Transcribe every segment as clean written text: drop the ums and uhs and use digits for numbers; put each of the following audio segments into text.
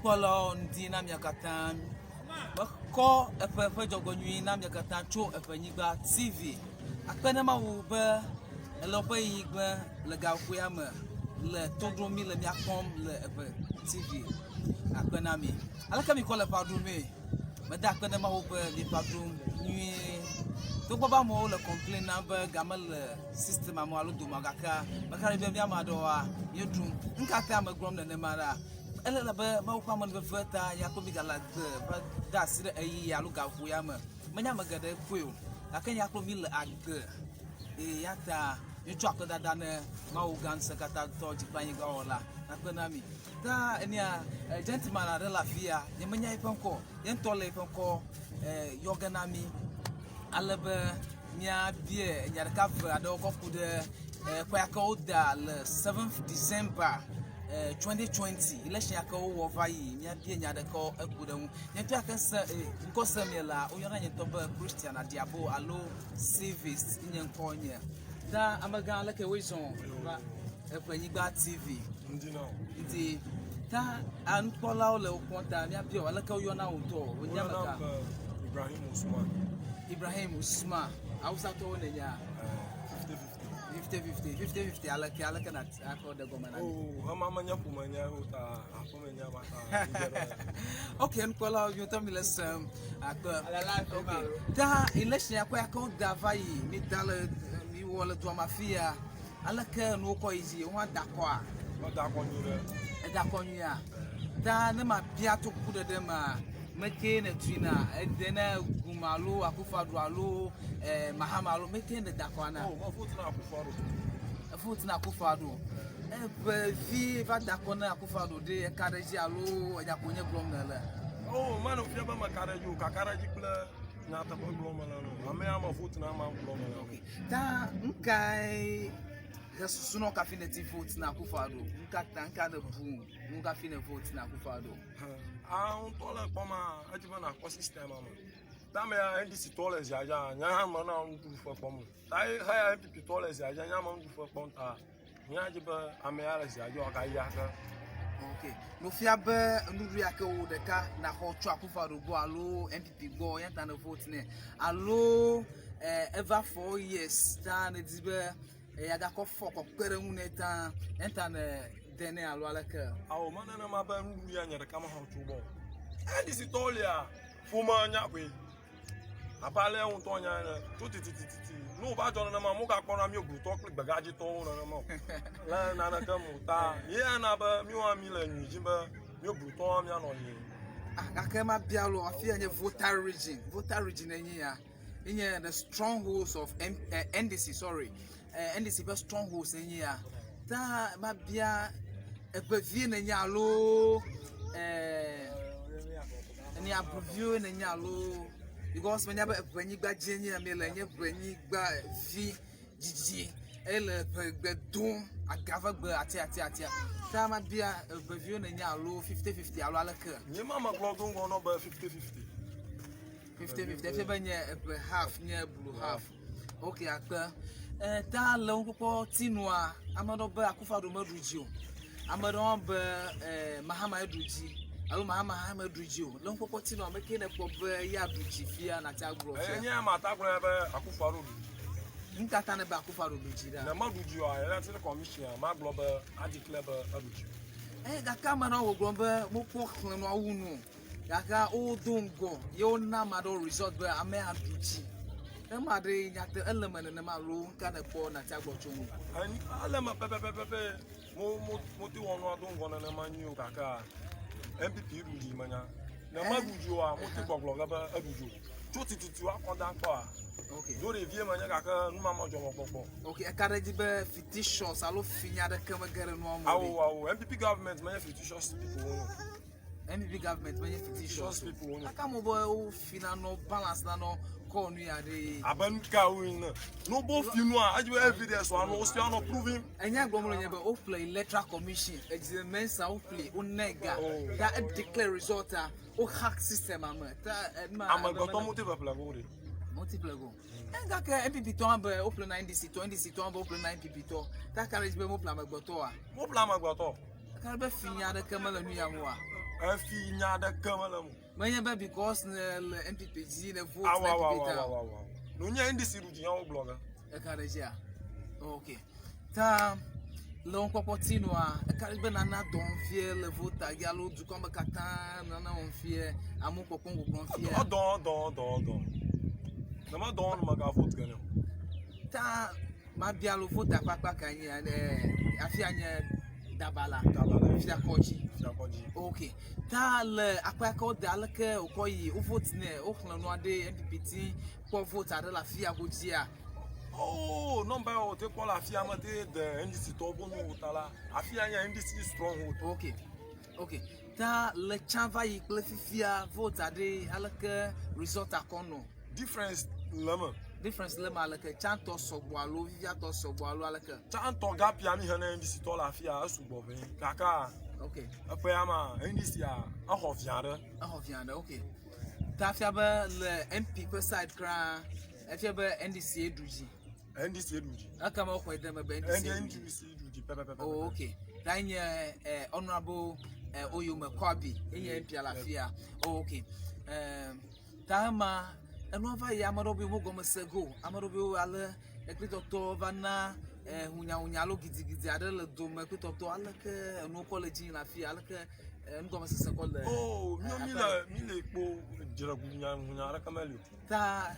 Nukpɔlawo ŋdi na mia katã. Mekɔ eƒe ƒe dzɔgbenyui na mia katã tso eƒe nyigba TV. Akpe na Mawu be ele woƒe ɣeyiɣi gblẽ le gaƒoƒoea me le to ɖom mi le mia kpɔm le eƒe TV. Akpe na mi. Aleke mikɔ le ƒea ɖumee? Meda akpe na Mawu be mieƒea ɖum nyuie. Togbɔ be amewo le complain nam be ga mele system me alo dome o gakea meka ɖe edzi be mía ame aɖewoa míeɖum. Nu ka ta megblɔm nenema ɖa? Ele le be Mawu ƒe amenuveve ta ya kple mígale agbe va de asi ɖe ɣeyiɣi alo gaƒoƒo ya me. Menye ame geɖe kpɔe o gake ya kple míle agbe eye ya ta míetsɔ akpedada ne Mawu gã ŋusẽkatãtɔ dzi kple anyigba wɔla nakpe na mi. Ta enea gentleman aɖe le afi ya nyemenya eƒe ŋkɔ o ye ŋutɔ le eƒe ŋkɔ yɔ ge na mí ale be míabia enya ɖeka eve aɖewo kɔ ku ɖe ƒe ya ke woda le 7th December 2020 election ya ke wowɔ va yi míabia nya ɖekawo eku ɖe ŋu. Nye ŋutɔ ya ke se ŋkɔ sem mielea woyɔna nye ŋutɔ be Christian Adiabo alo Civis nye ŋkɔ nye. Ta amegã aleke woe zɔ va eƒe nyigba TV ŋdi ta nukpɔlawo le wokpɔm ta míabia wo aleke woyɔna wò ŋutɔ wò nye ameka. Ibrahim Usman. Ibrahim Usman Awusatɔwo nènyea? 50-50. 50-50 50-50 aleke aleke na akɔ ɖe gɔme na mi? Oh, ema menye ƒome nya o ta aƒeme nya ma ta. Ok, nukpɔlawo mi ŋutɔ mi le sem akpe. Ok, ta election ya kɔ ya ke woda va yi mi da le mi wɔ le dua me afi ya aleke nuwo kɔ yi dzi wo hã da kɔa? Meda kɔ nyuie ɖe. Eda kɔ nyuiea? Ta ne mabia tso kukuɖeɖe mea, mekee nètui na ede ne Guma alo Akufo-Addo alo eh, Mahama alo mekee nèda kɔa na? Oh, mevote na Akufo-Addo. Evote na Akufo-Addo. Eƒe vi va da kɔ na Akufo-Addo ɖe eka ɖe edzi alo enya ko nye gblɔm nèle? Oh, mele fia be meka ɖe edzi o, kaka ɖe edzi kple nyateƒe gblɔm mele no. Ame ya me vote na ama gblɔm mele. Okay. Ta nukae he susu na wo kafi nèti vote na Akufo-Addo? Nuka ta nuka ɖe bu nu kafi ne vote na Akufo-Addo? Ah, ŋutɔ le kpɔ ma, edzi be nakpɔ system me. Ta mea NDC tɔ le zia dzia, nye hã menɔ nuɖuƒe kpɔm o. Ta ye heya NPP tɔ le zia dzia, nye hã menɔ nuɖuƒe kpɔm ta mía dzi be amea le zia dzi wòagayi ake. Ok. Nufia be nuɖuɖu ya ke wò ɖeka naxɔ tso Akufo-Addo gbɔ alo NPP gbɔ ya ta ne vote nɛ alo eh, eva 4 years ta nedi be yeagakɔ fɔ kɔ kpe ɖe ŋu nɛ ta ya ta ne de nɛ alo aleke? Awo me nenema be nuɖuɖu ya nye ɖeka mexɔ tso gbɔ o. NDC tɔwo lia ƒome nya koe. Abe ale ŋutɔ nya ene tso titititi. Ne wova dzɔ nenema, wogakpɔna mí blutɔ kple gbegadzitɔwo nenema o. Le naneke me o ta ye ana be míwo hã míle nyui dzim be míwo blutɔwo hã míanɔ nyuie. Ah, gake mabia lo afi ya nye Volta region. Volta region enye ya. Enye the strongholds of M eh, NDC, sorry. Eh, NDC ƒe strongholds enye ya. Ta mabia eƒe vie nenye alo eh, ene abluviwo nenye alo because menya be eƒe nyigba dzi enye ya miele nye eƒe nyigba vi dzidzi ele eƒe gbe dom agave gbe atia atia atia. Ta mabia eƒe viwo nenye alo 50-50 alo aleke? Nye ma megblɔ do ŋgɔ nɔ be 50-50. 50-50 efia be nye eƒe half nye blu half. Ok akpe. Eh, ta le ŋukpɔkpɔ tinua, ame aɖewo be Akufo-Addo meɖu dzi o. Ame aɖewo hã be eh, Mahama eɖu dzi alo Mahama hã meɖu dzi o. Le ŋukpɔkpɔ tinua, ame ke nèkpɔ be ya ɖu dzi fia nàte agblɔ fia? Nye ame ate agblɔ be Akufo-Addo ɖu dzi. Nu ka ta nèbe Akufo-Addo ɖu dzi ɖa? Ne meɖu dzi oa, Electoral Commission magblɔ be adeclare be eɖu dzi o. Eh, gake ame aɖewo gbɔgblɔm be mokpɔ xlẽ nua wu nu o. Gake wodo ŋgɔ ye wona ame aɖewo result be amea ɖu dzi. Ema ɖe nyate ele me nenema alo nuka nèkpɔ nàte agblɔ tso eŋu? Ele eme pɛpɛpɛpɛ. Mo mo mote wɔ nua do ŋgɔ nenema nyuie o gakea NPP ɖu dzi menya. Ne meɖu dzi oa, mote gbɔgblɔ ge be eɖu dzi o. Tso tititi woakɔ da kpɔa. Ok. Do ɖevie menye gake nu ma medzɔ mɔkpɔkpɔ. Ok, eka ɖe edzi be fictitious alo finya aɖeke mege ɖe nua me o. Awo awo NPP government menye fictitious people wo no. NPP government menye fictitious o. people wo no. Gake amewo be wofi nanɔ balance nanɔ kɔ nu ya ɖe. Abe nu ka wo ene. No bo fi nua, edzi be evidence wa no wosi anɔ proving. Enya gblɔm le nye be woƒle electoral commission, Edzime Mensah woƒle, wonae ga. Oh. Ta edeclare result a, wo hack system a me. Ta ema. Amegbetɔ mote ƒeƒle go ɖe. Multiple go. Eh, gake NPP tɔ hã be woƒle na NDC tɔ, NDC tɔ hã be woƒle na NPP tɔ. Ta ka ɖe edzi be woƒle amegbetɔ oa? Woƒle amegbetɔ. Ka ɖe be finya aɖeke mele nu ya ŋu oa? Efi nya aɖeke mele eme o. Menye be because ne le NPP dzi ne vote Awa na awa NPP awa ta. awa awa. No nye NDC ɖu dzi ya wogblɔ ge. Eka ɖe dzia? Ok. Ta le ŋkpɔkpɔ ti nua, eka ɖe be nana dɔm fie le vota dzi alo dukɔ me katã nana wɔm fie, amewo kpɔkpɔm gbɔgblɔm fie. Edɔ edɔ edɔ edɔ. Ne medɔ nu mega vote ge nɛ o. Ta mabia alo vota ƒe akpa ka nye eh, afia nye Dabala. Dabala. Fia kɔdzi. Fia kɔdzi. Ok. Ta le akpa ke wode aleke wokɔ yi wo vote nɛ woxlẽ nua ɖe NPP ti kpɔ vote aɖe le afia godzia. Oh, nɔmba yawo te kpɔ le afia me te de NDC tɔwo ƒe nuwo ta la, afia nye NDC stronghold. Ok. Ok. Ta le tsã va yi kple fifia vote aɖe aleke result akɔ nɔ. Difference le eme. Difference le me aleke tsãtɔ sɔgbɔ alo fifiatɔ sɔgbɔ alo aleke. Tsãtɔ gapia mi he ne NDC tɔ le afia esugbɔ ʋɛ gake Ok. eƒe ya ma NDC a exɔ via ɖe. Exɔ via ɖe ok. Ta fia be le MP ƒe side kura efia be NDC ye ɖu dzi. NDC ɖu dzi. Ekema woxɔe de eme be NDC ye ɖu dzi. NDC ɖu dzi pɛpɛpɛpɛ. Oh, ok. Ta nye eh, honorable eh, Oyome Kwabi enye MP le afia. Oh, ok. Eh, ta ema enua va yi ame ɖewo be wo gɔme se go. Ame ɖewo be wo ale ekpetɔtɔ va na eh, hunyahunya alo gidigidi aɖe le dome ekpetɔtɔ aleke enuwo kɔ le dzi le afia aleke eh, nugɔmesese kɔ le. Oh, mi eh, mi aƒea le mi le kpo dzre hunya hunya aɖeke meli o. Ta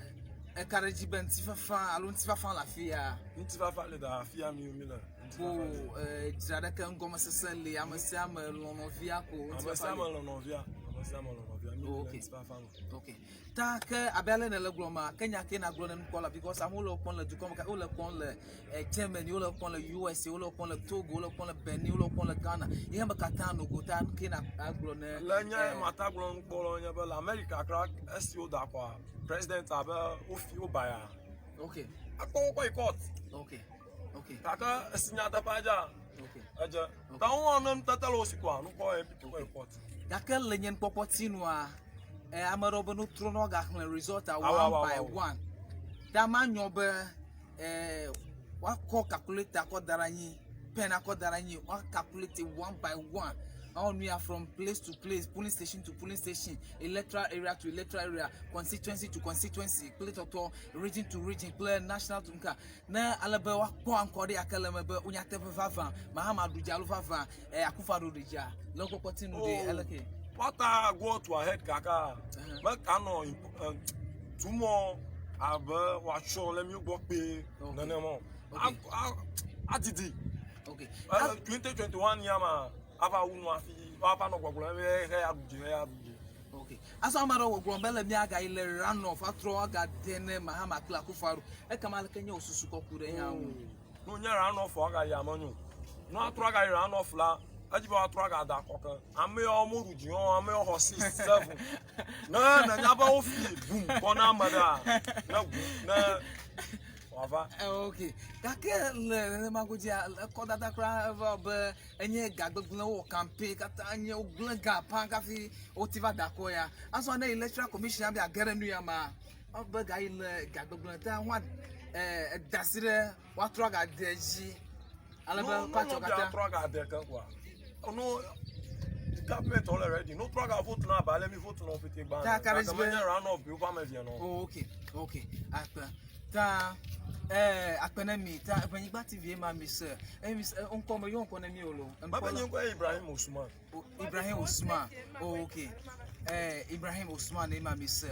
eka ɖe dzi be ŋutifafa alo ŋutifafa le afia. Ŋutifafa le da afia mi mi le. Ko Ŋutifafa le. eh, dzra ɖeke ŋgɔmesese li ame sia ame lɔ̃ nɔvia ko Ame ŋutifafa sia li. ame lɔ̃ nɔvia. Ame sia ame lɔ̃ nɔvia. Mi le Ok. ŋutifafa me. Ok. Ta ke abe ale nele gblɔ ma, ke nya ke nagblɔ ne nukpɔla because amewo le wo kpɔm le dukɔ me, wole kpɔm le eh, Germany, wole kpɔm le USA, wole kpɔm le Togo, wole kpɔm le Benin, wole kpɔm le Ghana. Ye me katã nogo ta nu ke na agblɔ ne. Le nye eh, mata gblɔ nukpɔlawo nye be le America kura esi woda akɔa president abe wofi wo baya. Ok. Akpɔ wo kɔ yi court. Ok. Ok. Gake esi nyateƒea dzea Ok. edze. Ta wo ne nutete le wo si koa nukpɔ NPP kɔ yi court. Gake le nye nukpɔkpɔ ti nua, eh, ame ɖewo be no trɔ ne woagaxlẽ result a Awa, one awa, by awa. one. Ta manyɔ be eh, woakɔ calculator akɔ da ɖe anyi, pen akɔ da ɖe anyi, woa calculate one by one. Woawɔ nu ya from place to place, polling station to polling station, electoral area to electoral area, constituency to constituency, kple tɔtɔ, region to region, kple national to nka. Ne ale be woakpɔ aŋkɔ ɖe yake le eme be wo nyateƒe vavã, Mahama ɖu dzi alo vavã, eh, Akufo-Addo ɖu dzia, le nukpɔkpɔ ti nu ɖe, Oh. aleke? Woata go to ahead kaka Uh-huh. meka nɔ tumɔ abe woatsɔ le mi gbɔ kpe Okay. nenema o. Okay. Adidi. Ok. 2021 ya ma ava wu nu hafi woava nɔ gbɔgblɔm be he ya ɖu dzi he ya ɖu dzi. Ok. Azɔ ame aɖewo gbɔgblɔm be le míagayi le runoff atrɔ agade ne Mahama kple Akufo-Addo. Ekema aleke nye wò susu kɔ ku ɖe nya ŋu? No nye runoff agayi ame nyo. No atrɔ agayi runoff la edzi be woatrɔ agada akɔ ke. Ame yawo moɖu dzi o, ame yawo xɔ 6, 7. Ne nenya be wofi bum kɔ na ame ɖea, ne gu ne wòava. Eh, Ok. Gake le nenema godzia, ekɔdada kura eva be enye ga gbegblẽ wowɔ campaign katã nye wogblẽ ga pã kafi woti va da akɔ ya. Azɔ ne electoral commission abe age ɖe nu ya ma, wobe ga yi le ga gbegblẽ ta woa eh, eda asi ɖe woatrɔ agade edzi ale be No, no, party no, katã. atrɔ agade ke koa. No, government all ready. No trɔ aga vote na abe ale mi vote na wo ƒete gbã. Ta ka ɖe dzi Gake be- menye runoff bi woƒe ame evea nɔ. Oh, ok, ok. Akpe. Ta eh, akpe ne mi ta Eʋenyigba TV ma mi se. Eh, mi se ŋkɔ me yɔ ŋkɔ ne mi o lo. Mebe Ŋkɔ nye le ŋkɔe Ibrahim Osman. O- Ibrahim Osman. Oh, ok. Eh, Ibrahim Osman ema mi se.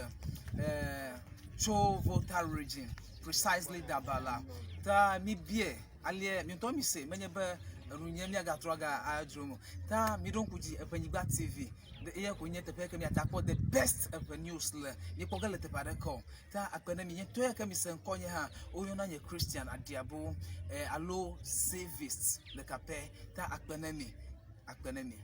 Eh, tso Volta region, precisely Dabala. Ta mi bie alie mi ŋutɔ mi se menye be enu nye miagatrɔ aga adzro me. Ta mi ɖo ŋku dzi Eʋenyigba TV. Eye ko nye teƒe ke miata kpɔ the best Eʋe news le. Miekpɔ ge le teƒe aɖeke o. Ta akpe ne mi nye tɔ ya ke mi se ŋkɔ nye hã woyɔna nye Christian Adiabo eh, alo Savist le kapɛ. Ta akpe ne mi. Akpe ne mi.